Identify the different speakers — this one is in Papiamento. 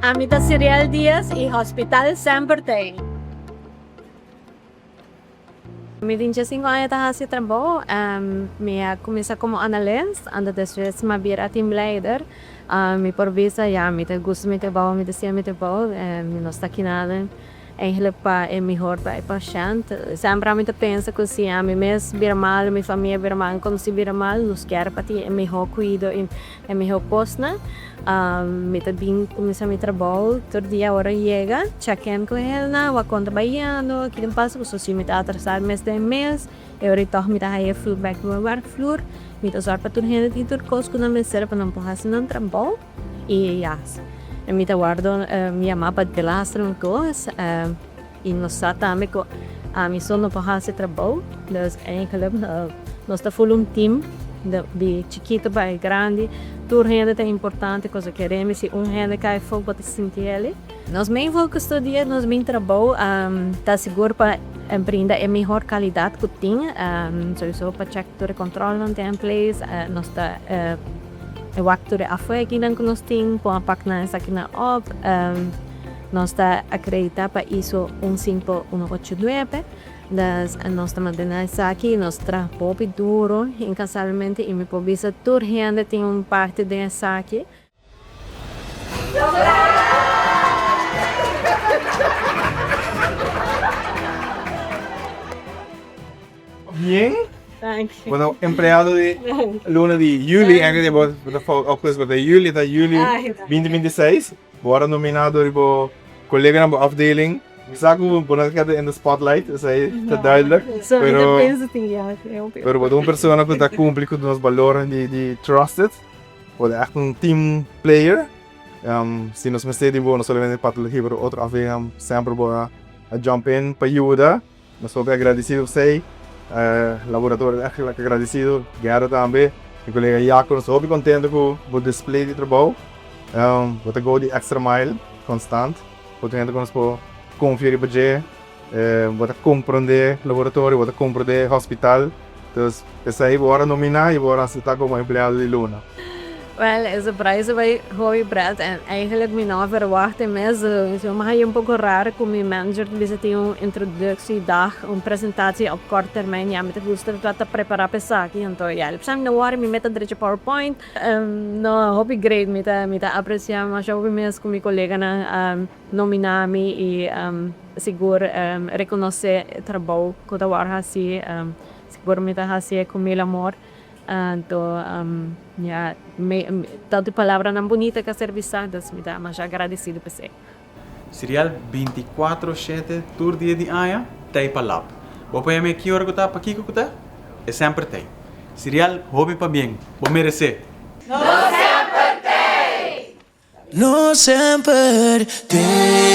Speaker 1: Ami ta Siriel Diaz y Hospital semper t'ey. Mi tin diesinco aña ta haci trabou. Mi a cuminsa como analist, anto despues mi a bira teamleider. Mi por bisa ya mi ta gusta mi trabou, mi ta siña mi trabou, mi no sta kinada Eigenlijk pa e mihor pa e pashent. Semper ami ta pensa ku si ami mes bira mal, mi famia bira mal, kono si bira mal, nos kier pa tin e mihor kuido i e mihor kosnan. Mi ta bin kuminsá mi trabou tur dia ora yega, check in ku hendenan, wak kon ta bayendo, kiko ta pasa, pasobra si mi ta atrasá mes den mes, e ora ei tòg mi ta haya feedback di mi werkvloer. Mi ta sòrg pa tur hende tin tur kos ku nan mester pa nan por hasi nan trabou. I ya, mi ta wòrdu yamá pa delaster un kos i nos sa tambe ku ami so no por hasi trabou, dus eigenlijk nos ta ful un team di chikitu pa e grandi, tur hende ta importante, kosa kere mi si un hende kai afó bo ta sinti el'e. Nos main focus tur dia nos bin trabou ta sigur pa brinda e mihor kalidat ku tin, souiso pa check tur e controlnan tin in place, nos ta. E wak tur e afwekinan ku nos tin, kon a pak nan esakinan op. Nos ta akreditá pa ISO un sinku uno ocho nuebe. Dus nos ta mantené esaki, nos traha hopi duru inkansablemente i mi por bisa tur hende tin un parti den esaki.
Speaker 2: Bien. Bueno, empleado di luna di juli, eigenlijk bo ta fout augustus, pero ta juli, ta juli 2026. Bo a nomina door bo coleganan, bo afdeling. Mi sa cu bo no ta keda in the spotlight, esei ta duidelijk. Pero, pero bo ta un persona cu ta cumpli cu nos balornan di, di trusted. Bo ta echt un team player. Si nos mester di bo, no solamente patologia, pero otro afdelingnan, semper bo a jump in pa yuda. Nos hopi agradecido p'esey. Laboratorio ta echt agradecido. Gerda tambe. Mi colega Jaco, nos ta hopi contento cu bo display di trabou. Bo ta go di extra mile constant. Bo ta hende cu nos por confia riba dje. Bo ta comprende laboratorio, bo ta comprende hospital. Dus p'esey bo ora nomina y bo ora acepta como empleado di luna.
Speaker 1: Wel, e surprise a bai hopi pret en eigenlijk mi no a verwacht e mes. Mi a haña un poko rar ku mi manager ta bisa tin un introductiedag, un presentatie op kort termijn. Ya mi ta gusta ta prepara pa esaki. Anto ya, el bisa mi no worry, mi meta drecha powerpoint. No, hopi great. Mi ta mi ta aprecia masha hopi mes ku mi koleganan a nomina mi i sigur rekonosé e trabou ku ta wòrdu hasi. Sigur mi ta hasié ku mil amor. Anto ya tantu palabranan bunita ka ser bisa, dus mi ta masha agradecido p'esei.
Speaker 3: Sirial binticuatro shete tur dia di aña t'ei pa lab. Bo por yam'é ki ora ku ta, pakiko ku ta, e semper t'ei. Sirial hopi pabien, bo meresé!
Speaker 4: Nos semper t'ei! Nos semper t'ei!